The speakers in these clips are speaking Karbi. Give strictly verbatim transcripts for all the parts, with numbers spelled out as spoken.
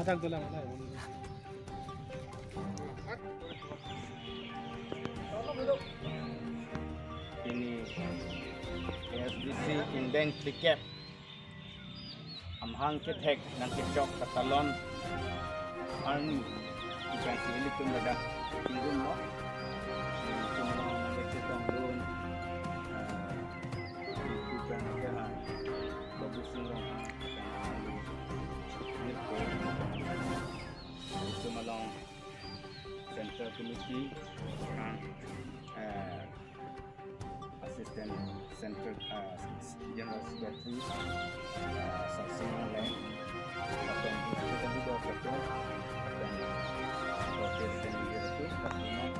Ini A S D C indeng phlikep amahang kethek nangkechok katalon arni ikan si ilitum ladak tingdun mo. Ilitum mo nangkechetongdun, eh, ilitum ke ha, Babu Singh Ronghang, ilitum along Central Committee, ah, eh, Assistant Central, ah, General Secretary, ah, Sarsing Engleng, Captain, Captain Duda Captain, Captain, Captain Duda Captain, Captain,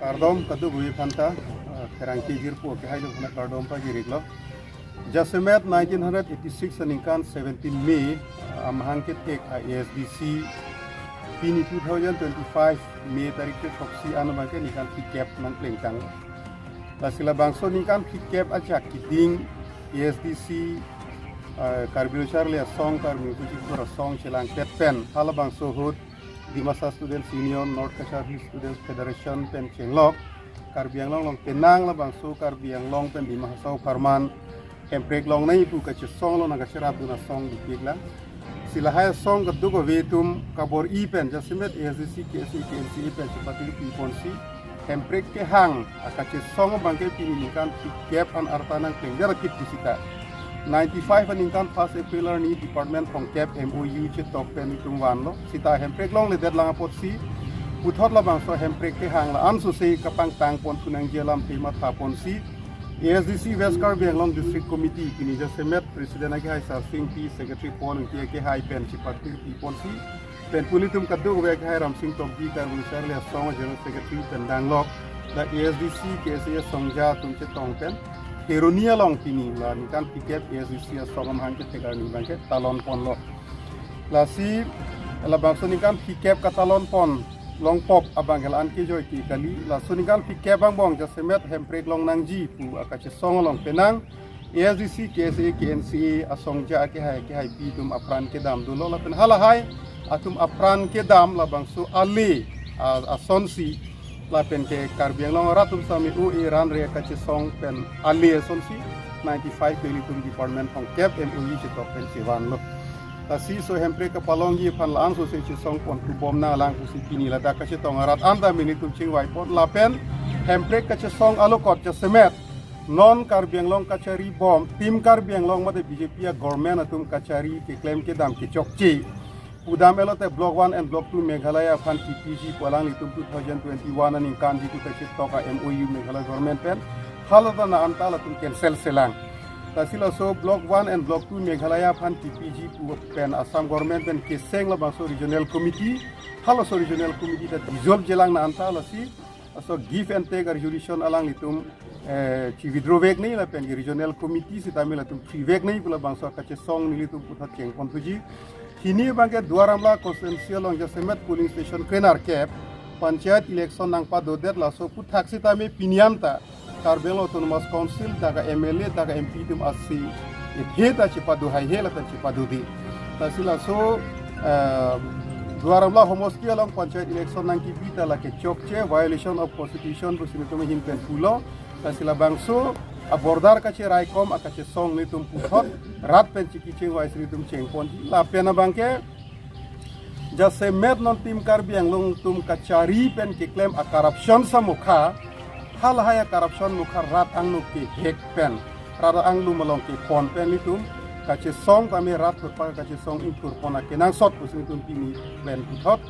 Kardom kadokave aphanta, ah, pherangke jirpo akehai atum aphan kardom pajir-iklo. Jasemet nineteen eighty-six aningkan seventeen May, ah, amahang kethek A S D C pini two thousand twenty-five May tarik kre-throksi an abangke ningkan phlikep nangplengtang. Lasi labangso ningkan phlikep ajak keding A S D C, ah, Karbi Lo Charli Asong, Karbi Ningpu Chikor Asong chelangpet pen halabangso ahut Dimasa Students Union, North Cachar Hill Students Federation pen chenglok Karbi Anglong along penang labangso Karbi Anglong pen Dima Hasao apharman hemprek longnangji pu kachesong along nangkacherapdun asong dopiklang. Si lahai asong kadokave atum kabor-i pen jasemet A S D C, K S A, K N C A pen chepatirpi ponsi hemprek kehang akachesong abangke pini ningkan phlikep an arta nangplengdet akit pusita. Ninety-five aningkan first April arni department pongkep M O U chetok pen itum vanlo. Sita hemprek longledetlang apotsi puthot labangso hemprek kehang la-an sose kapangtang ponthu nangji alamthe matha ponsi A S D C West Karbi Anglong District Committee pini jasemet President akehai Sarsing Ingti, Secretary Paul Ingti akehai pen chepatirpi ponsi pen pu nelitum kadokave akehai Ramsing Tokbi, Karbi Lo Charli Asong General Secretary pen danglok la A S D C, K S A asongja atum chetong pen Kheroni along pini la ningkan phlikep A S D C asong amahang kethek arni abangke talon ponlo. Lasi labangso ningkan phlikep katalon pon longpop abangke la-an kejoi ke kali. Laso ningkan phlikep angbong jasemet hemprek longnangji pu akachesong along penang A S D C, K S A, K N C A asongja akehai akehaipi atum apran kedam dolo lapen halahai atum apran kedam labangso ale, a, asonsi lapen ke Karbi Anglong arat atum sami O A ran re kachesong pen ale asonsi ninety-five Delhi atum department pongkep M O U chetok pen chevanlo. Lasi so hemprek kapalongji aphan la-an sose chesong ponthu bomnanglang pusi pini ladak kachetong arat anta nelitum chingvai pon lapen hemprek kachesong alokot jasemet non Karbi Anglong kachari bom, Team Karbi Anglong mate B J P a-government atum kachari keklem kedam kechokche pudam elote Block one and Block two Meghalaya aphan kipiji pu alanglitum two thousand twenty-one aningkan jitu kachetok a-M O U Meghalaya government pen halata na anta latum cancel selang. Lasi laso Block one and Block two Meghalaya aphan kipiji pu pen Assam Government pen keseng labangso Regional Committee, halaso Regional Committee ta dissolve jelang na anta lasi laso give and take resolution alanglitum eh, chi withdraw vek nangji lapen ke Regional Committee sitame latum free vek nangji pu labangso kachesong nelitum puthot chengpon thuji. Hini abangke Duar Amla constituency along jasemet polling station krenerkep panchayat election nangpadodet laso aphuthak sitame pini anta Karbi Anglong Autonomous Council dak a M L A dak a M P atum asi ethe ta chepado haihe lapen chepado di. Lasi laso eh, Duar Amla homosti along panchayat election nangkebi ta lake chokche, violation of constitution pusi nelitum ahin pen pulo. Lasi labangso a border kacheraikom akachesong nelitum puthot rat pen chiki chengvai si nelitum chengponji. Lapen abangke jasemet non Team Karbi Anglong atum kachari pen keklem a corruption samokha, halahai a corruption mokha rat angno kehek pen, rat anglum along kepon pen nelitum kachesong tame rat thurpak kachesong ingthurpon akenangsot pusi nelitum pini pen puthot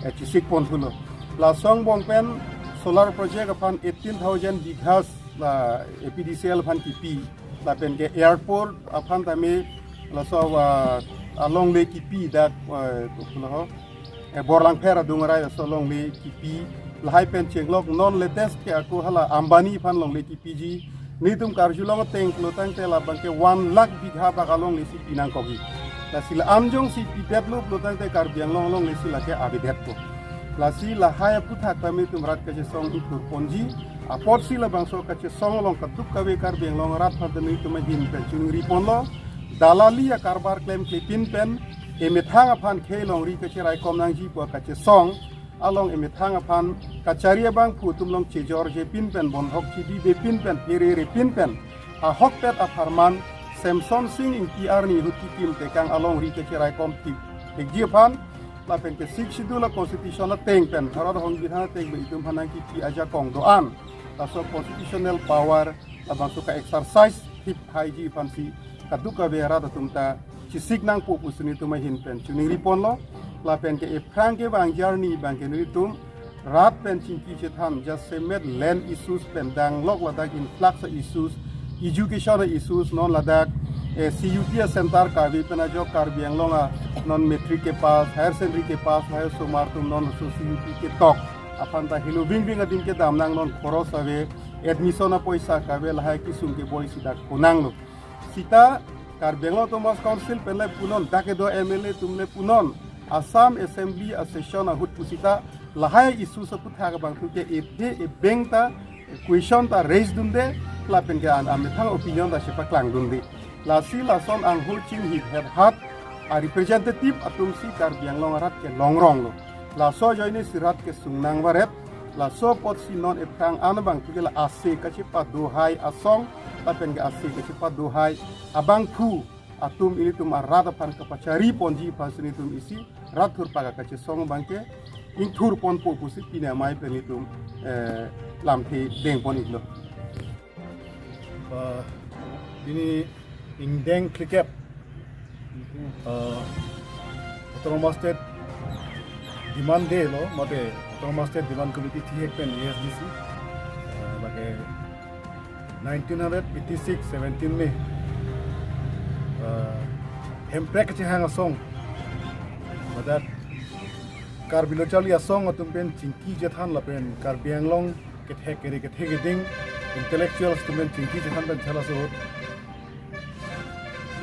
eh, chesikpon thulo. Laso angbong pen solar project aphan eighteen thousand bighas la A P D C L aphan kipi, lapen ke airport aphan tame laso ah, alongle kipi dak eh, pulo ho eh, Borlangpher adung arai laso alongle kipi, lahai pen chenglok non latest ke ako hala Ambani aphan longle kipiji. Nelitum karjulong ateng pulotangte labangke one lakh bigha bak alongle si pinangkokji. Lasi la-an jongsi pidetlo pulotangte Karbi Anglong alongle si lake avedetpo. Lasi lahai aphuthak tame nelitum rat kachesong ingthurponji. Apotsi labangso kachesong along kadokave Karbi Anglong arat aphan ta nelitum ahin pen choningriponlo. Dalali akarbar klemklepin pen emethang aphan khei longri kacheraikom nangji pu akachesong along emethang aphan kachari abangphu atum along chejorjepin pen bondhok chibibepin pen phererepin pen ahokpet apharman Semson Sing Ingti arni ahut kikim tekang alongri kacheraikom thekji aphan lapen ke Sixth Schedule a constitution ateng pen Bharat ahong bidhan ateng pen itum aphan nangkipi ajakong do-an laso constitutional power labangso ka-exercise thip haiji aphansi kadokave arat atum ta chesik nangpo pusi nelitum ahin pen choningriponlo. Lapen ke ephrang kevangji arni abangke nelitum rat pen chingki chethan jasemet land issues pen danglok ladak influx issues, education issues non ladak eh, C U T a center kave pen ajok Karbi Anglong a non matric kepass, higher secondary kepass, higher osomar atum non laso C U T ketok aphan ta helo vingving adim kedam nang non khoros ave, admission apoisa kave lahai kesung keboi si dak punanglo. Sita Karbi Anglong Autonomous Council pen le punon, dak kedo M L A atum le punon, Assam Assembly a session ahut pusita lahai issues aphuthak abangphu ke ethe ebeng ta question ta raise dunde, lapen ke an amethang opinion ta chepaklangdunde. Lasi lason anghur chinghit het hat a representative atum si Karbi Anglong arat ke longronglo. Laso ajoine si rat kesung nangvaret, laso apotsi non ephrang an abangphu ke la ase kachepado hai asong lapen ke ase kachepado hai abangphu atum ilitum arat aphan kapachariponji aphansi nelitum isi rat thurpak akachesong abangke ingthurponpo pusi pini amei pen nelitum eh, lamthe dengpon iklo. Ah, pini ingdeng phlikep, ah, Autonomous State Demand Day lo, mate Autonomous State Demand Committee thihek pen A S D C, ah, lake nineteen eighty-six seventeen May, ah, Hemprek kachehang asong, ladak Karbi Lo Charli Asong atum pen chingki chethan lapen Karbi Anglong kethek kere kethek keding intellectuals atum pen chingki chethan pen chala suhut.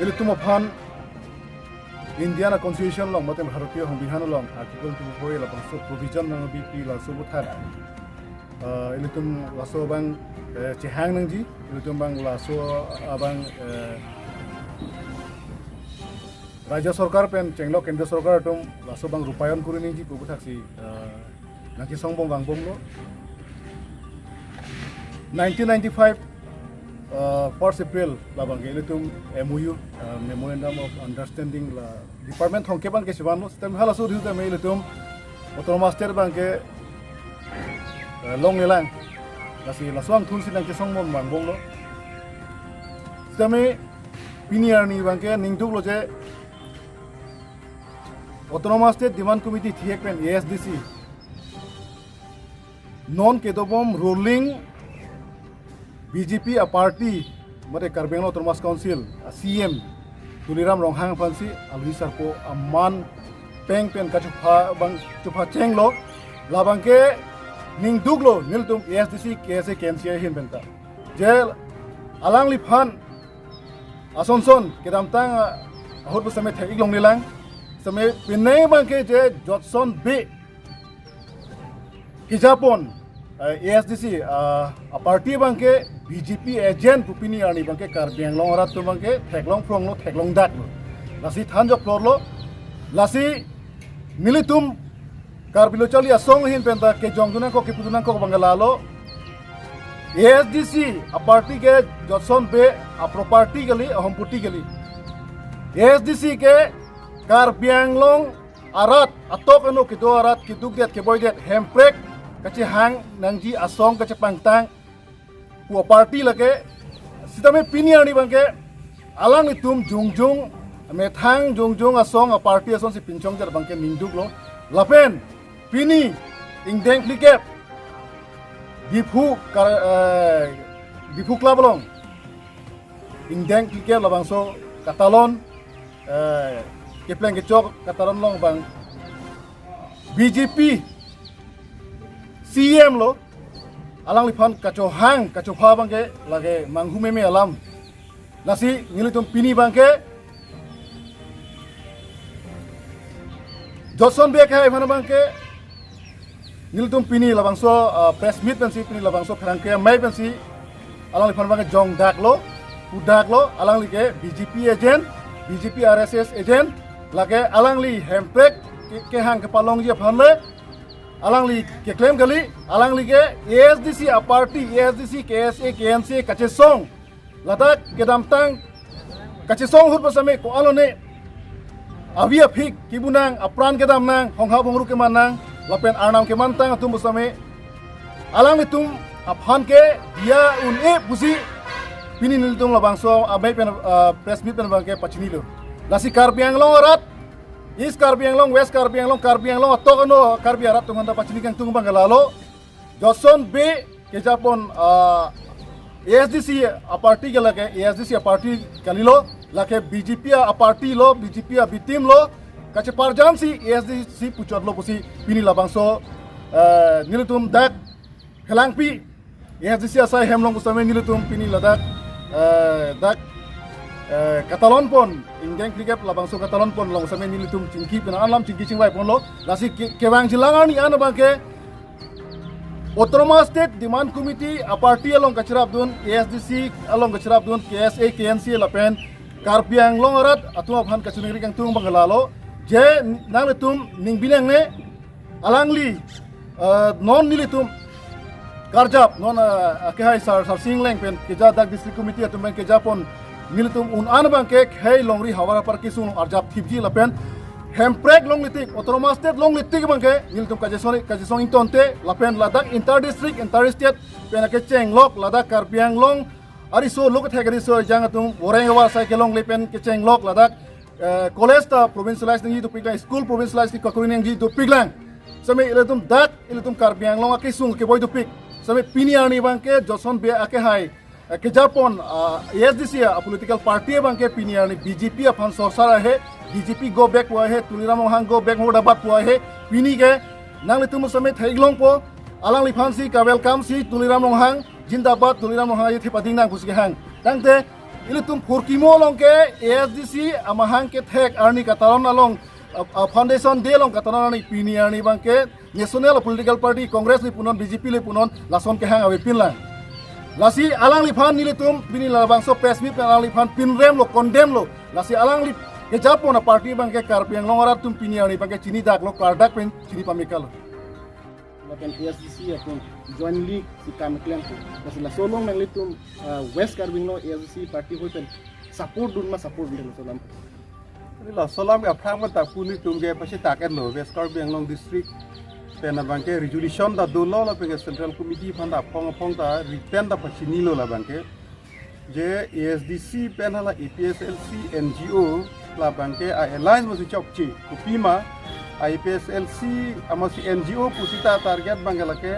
Ilitum aphan Indian Constitution along, mate Bharatiya Songbidhan along, Article two four labangso provision nangbipi laso aphuthak, ah, ilitum laso abang, eh, chehang nangji, ilitum abang laso abang, eh, Rajya Sorkar pen chenglok Kendriya Sorkar atum laso abang rupayon kuri nangji pu aphuthaksi, ah, nangkesongbom vangbomlo. Nineteen ninety-five, ah, first April labangke ilitum M O U, ah, Memorandum of Understanding la department thomkep an kechevanlo, sitame halaso dihu tame ilitum Autonomous State abangke, ah, longlelang. Lasi laso angthunsi nangkesongbom vangbomlo. Sitame pini arni abangke ningduklo je Autonomous State Demand Committee thihek pen A S D C non kedobom ruling B J P a party mate Karbi Anglong Autonomous Council a C E M Tuliram Ronghang aphansi alohi sarpo aman peng pen kachupha abang chupha chenglo, labangke ningduklo nelitum A S D C, K S A, K N C A ahin penta. Je alangliphan asonson kedamtang, ah, ahut pusitame thek-ik longlelang. Sitame pine abangke je Jotson Bey kejapon, eh, A S D C, ah, a party abangke B J P agent pu pini arni abangke Karbi Anglong arat atum abangke theklong phronglo, theklong daklo. Lasi thanjok phlorlo, lasi nelitum Karbi Lo Charli Asong ahin penta kejongdun nangkok, kepudun nangkok abangke lalo. A S D C a party ke Jotson Bey a property kali, a hompoti kali. A S D C ke Karbi Anglong arat, atok ano kedo arat, kedukdet keboidet, hemprek kachehang nangji asong kachepangtang pu a party lake. Sitame pini arni abangke alanglitum jongjong, methang jongjong asong a party asonsi pinchongdet abangke ningduklo. Lapen pini ingdeng phlikep Diphu kar, eh, Diphu Club along ingdeng phlikep labangso katalon, eh, kepleng kechok katalon along abang B J P C E M lo, alangliphan kachohang kachopha abangke lake manghumeme alam. Lasi nelitum pini abangke Jotson Bey akhai aphan abangke nelitum pini labangso, ah, press meet pensi, pini labangso pherangke amei pensi alangliphan abangke jongdaklo, pudaklo, alangli ke B J P agent, B J P R S S agent, lake alangli hemprek ke-, kehang kepalongji aphan le alangli keklem kali, alangli ke A S D C a party, A S D C, K S A, K N C A kachesong, ladak kedamtang kachesong ahut pusitame ko-an lone avi aphik kibunang, apran kedamnang, honghap hongru kemannang, lapen arnam kemantang atum pusitame alanglitum aphan ke diya un-e pusi pini nelitum labangso amei pen, ah, press meet pen abangke pachinilo. Lasi Karbi Anglong arat, East Karbi Anglong, West Karbi Anglong, Karbi Anglong atok ano Karbi arat atum aphanta pachini kangtung abangke lalo. Jotson Bey kejapon, ah, A S D C a party ke lake, A S D C a party kalilo, lake B J P a party lo, B J P a B team lo, kacheparjamsi A S D C puchotlo pusi pini labangso, eh, nelitum dak Phelangpi A S D C asai hem along pusitame nelitum pini ladak, eh, dak, eh, katalon pon, ingdeng phlikep labangso katalon pon along pusitame nelitum chingki pina alam chingki chingvai ponlo. Lasi ke-, kevangjilang arni an abangke Autonomous State Demand Committee a party along kacherapdun, A S D C along kacherapdun, K S A, K N C A lapen Karbi Anglong arat atum aphan kachiningri kangtung abangke lalo. Je nanglitum ning binang ne alangli, eh, non nelitum karjap, non, eh, akehai Sar, Sarsing Engleng pen keja dak district committee atum pen kejapon nelitum un-an abangke khei longri havar apar kesung arjap thipji lapen hemprek longle tik, Autonomous State longle tik abangke nelitum kachesong, kachesong ingtonte lapen ladak inter district, inter state pen akechenglok ladak Karbi Anglong ariso, lo kethek ariso ejang atum, boreng awa asai kelongle pen kechenglok ladak, eh, college ta provincialize nangji dopiklang, school provincialize ni kakuri nangji dopiklang. Sitame ilitum dak, ilitum Karbi Anglong akesung keboi dopik. Sitame pini arni abangke Jotson Bey akehai, eh, kejapon, ah, A S D C a political party abangke pini arni B J P aphan sorsar ahe, B J P go back pu ahe, Tuliram Ronghang go back murdabat pu ahe, pini ke nanglitum sitame thek-ik longpo, alangliphansi ka-welcome si Tuliram Ronghang, Jindabad, Tuliram Ronghang ayo thepading nang pusi kehang. Tangte, ilitum phurkimo along ke A S D C amahang kethek arni katalon along, a, a, foundation day along katalon arni pini arni abangke national political party Congress le punon, B J P le punon, lason kehang avepinlang. Lasi alangliphan nelitum pini labangso press meet pen alangliphan pinremlo, condemn lo. Lasi alangli kejapon a party abangke Karbi Anglong arat atum pini arni abangke chinidaklo, kardak pen chini pamekalo. Lapen A S D C atum jointly si kam klempo. Lasi laso along nanglitum, ah, West Karbi Anglong A S D C party ahoi pen support dun ma support dun laso alam? Laso alam ke aphrang ma ta pu nelitum ke pasi target lo, West Karbi Anglong district pen abangke resolution ta dolo lapen ke central committee aphan ta aphong aphong ta written ta pachinilo labangke. Je A S D C pen hala A P H L C N G O labangke a alliance masi chokche. Kopima A P H L C amasi N G O pusita target abangke lake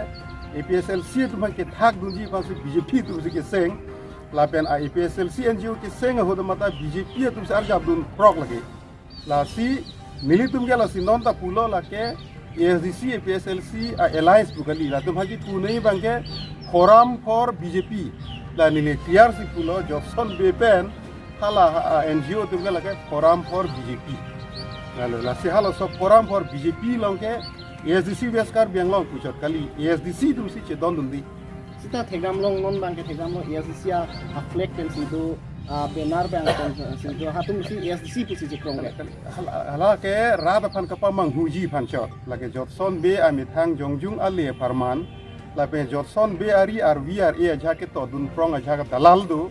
A P H L C atum abangke thakdunji aphansi B J P atumsi keseng. Lapen a APHLC NGO keseng ahut mata BJP atum si arjap dun prok lake. Lasi nelitum ke lasi non ta pulo lake ASDC APHLC a alliance pu kali. Latum hagi punai abangke Forum for BJP. La neli clear si pulo Jotson Bey pen hala, ah, NGO atum ke lake Forum for BJP. Lalu lasi halaso Forum for BJP along ke ASDC West Karbi Anglong puchot kali. ASDC atum si chedondun dei. Seta thekdam long, non abangke thekdam long ASDC a, a flag pensi do, a banner abang pensi do, hatum si ASDC pusi chekrong ke. Hala, hala ke rat aphan kapamanghuji aphan chot. Lake Jotson Bey amethang jongjung ale apharman. Lapen Jotson Bey ari arvi ar-e ajahak ketodun prong ajahak dalal do.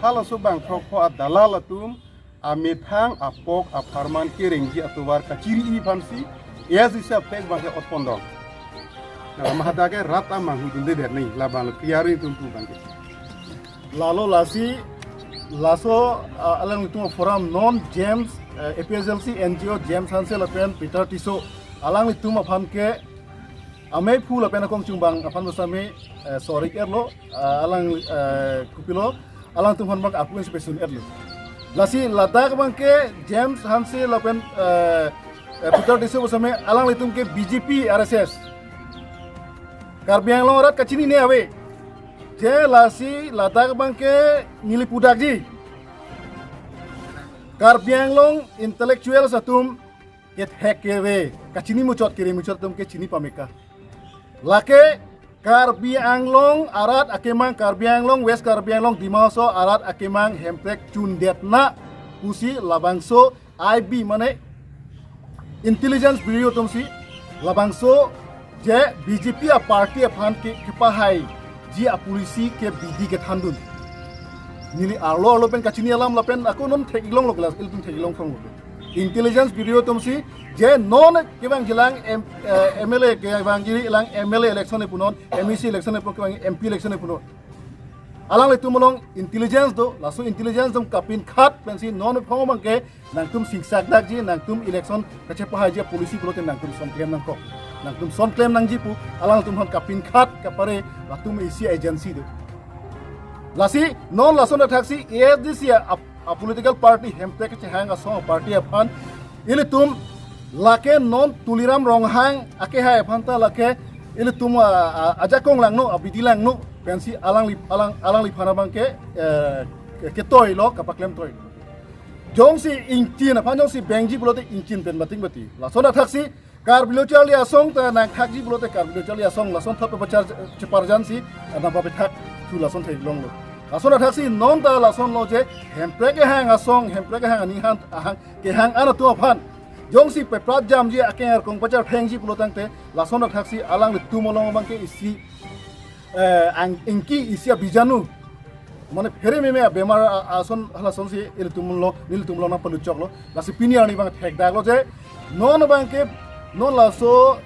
Halaso bang throkpho adalal atum amethang apok apharman kerengji atovar kachiri-i aphan si ASDC a flag abangke otpondong. Lama hadak ke rat amanghu dunde det nai, labang lo clear atum pu abangke. Lalo lasi, laso, ah, alanglitum forum non James, eh, APHLC NGO James Hanse lapen Peter Tisso alanglitum aphan ke amei phu lapen akong chungbang aphan bosame, eh, sorik etlo, ah, alang, eh, kopilo, alangtum aphan abang apun si pesun etlo. Lasi ladak abangke James Hanse lapen, eh, eh, Peter Tisso bosame alanglitum ke BJP RSS. Karbi Anglong arat kachinine ave. Je lasi ladak abangke neli pudakji. Karbi Anglong intellectuals atum kethek kere, kachini muchot kere muchot atum ke chini pameka. Lake Karbi Anglong arat akemang, Karbi Anglong, West Karbi Anglong, Dima Hasao arat akemang hemprek chundetna pusi labangso IB mane Intelligence Bureau atum si labangso je BJP a party aphan ke kepahaiji a policy ke bidi kethandun. Neli arlo arlo pen kachini alam lapen ako non thek-ik longlo kelas, ilitum thek-ik long kronglo. Intelligence Bureau atum si je non kevangjilang M-, eh, MLA, kevangjilang MLA election le punon, MAC election le punon, kevang MP election le punon. Alanglitum along intelligence do, laso intelligence atum kapinkhat pensi non phong abangke nangtum singsak dakji, nangtum election kachepahaiji a policy pulote nangtum son klem nangkok. Nangtum son klem nangji pu, alangtum aphan kapinkhat kapare, latum isi agency do. Lasi non lason athaksi ASDC a, a political party hemprek kachehang asong party aphan ilitum lake non Tuliram Ronghang akehai aphan ta lake ilitum a, a, ajakong langno, abidi langno pensi alangli, alang, alangliphan abangke, eh, ke, ketoi lo, kapaklem toi. Jongsi ingchin aphan jongsi bengji pulote ingchin pen bating bati. Lason athaksi Karbi Lo Charli Asong ta nangthakji pulote Karbi Lo Charli Asong lason thot pachar cheparjan si nangpapethak thu lason thek longlo. Lason athaksi non ta lason lo je hemprek kehang asong, hemprek kehang aning han ahang kehang an atum aphan jongsi peprat jamji akeng arkong pachar phengji pulo tangte lason athaksi alanglitum along abangke isi, eh, ang ingki isi abijanu mane phere meme abemar a-, ason halason si ilitum lo, nelitum lo nangpaluchoklo. Lasi pini arni abang thekdaklo je non abangke non laso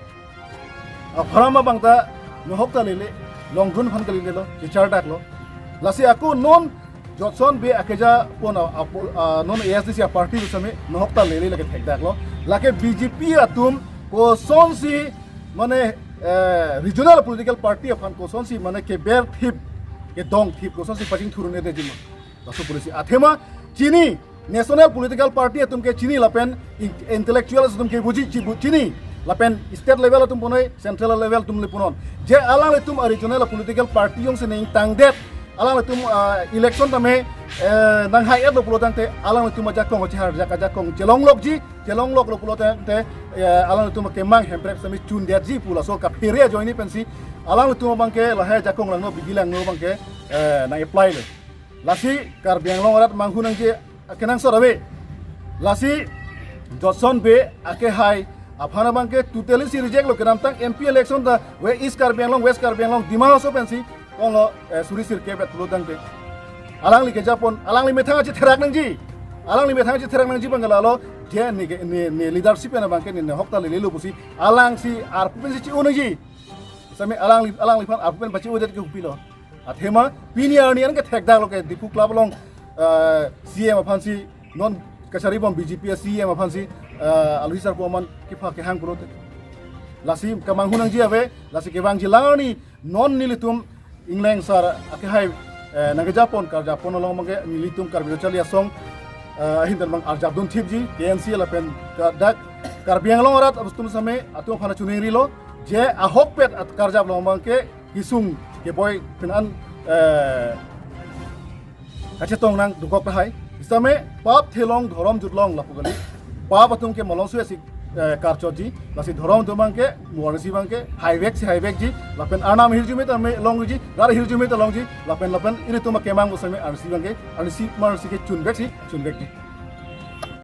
a forum abang ta nohok ta lele, longdun aphan kalilelo, kechardaklo. Lasi ako non Jotson Bey akeja pon a, a, a, non ASDC a party bosame nohok ta lele lake thekdaklo. Lake BJP atum kosonsi mane, eh, regional political party aphan kosonsi mane keber thip, kedong thip kosonsi pachingthurun-edetji ma. Laso policy athema chini national political party atum ke chini lapen in-, intellectuals atum ke buji chi-, bu-, chini lapen state level atum punoi central level atum le punon. Je alanglitum a regional political party jongsi nangtangdet alanglitum, ah, election tame, eh, nanghai-etlo pulo tangte alanglitum ajakong chehar jak ajakong chelonglokji, chelongloklo pulo tangte, eh, alanglitum kemang hemprek sami chundetji pu laso kaphere ajoine pensi alanglitum abangke lahai ajakong langno bidi langno abangke, eh, nang-apply lo. Lasi Karbi Anglong arat manghu nangji kenangsot ave. Lasi Jotson Bey akehai aphan abangke totally si reject lo, kedamtang MP election ta we East Karbi Anglong, West Karbi Anglong, Dima Hasao pensi konglo, eh, suri sirkep pulo tangte. Alangli kejapon, alangli methang achitherak nangji. Alangli methang achitherak nangji abang lalo je ne, ne, ne leadership pen abangke ne, nohok ta lelelo pusi alangsi arpu pensi chi-o nangji. Sami alangli, alangliphan arpu pen pachi-odet ke kopilo. Athema pini arni an ke thekdaklo ke Diphu Club along, eh, CEM aphansi non kachari bom BJP a CEM aphansi, eh, alohi sar koman kepha kehang pulote. Lasi kemanghu nangji ave, lasi kevangji lang arni non nelitum Engleng sar akehai eh, nangkejapon, karjapon along abangke nelitum Karbi Lo Charli Asong, eh, ahin abang arjapdun thipji, K N C lapen ka-, dak Karbi Anglong arat atum same atum aphan choningri lo, je ahokpet at karjap along abangke kesung keboi pen an, eh, kachetong nangdukok tahai. Same pap thelong dhorom jutlong lapu kali. Pap atum ke malong suesi, eh, karchotji. Lasi dhorom atum abangke, mo arnisi abangke haivek si haivekji. Lapen arnam ahirjume ta me longji, rat ahirjume ta longji. Lapen lapen ilitum akemang pu same arnisi abangke, arnisi ma arnisi ke chunvek si chunvekji.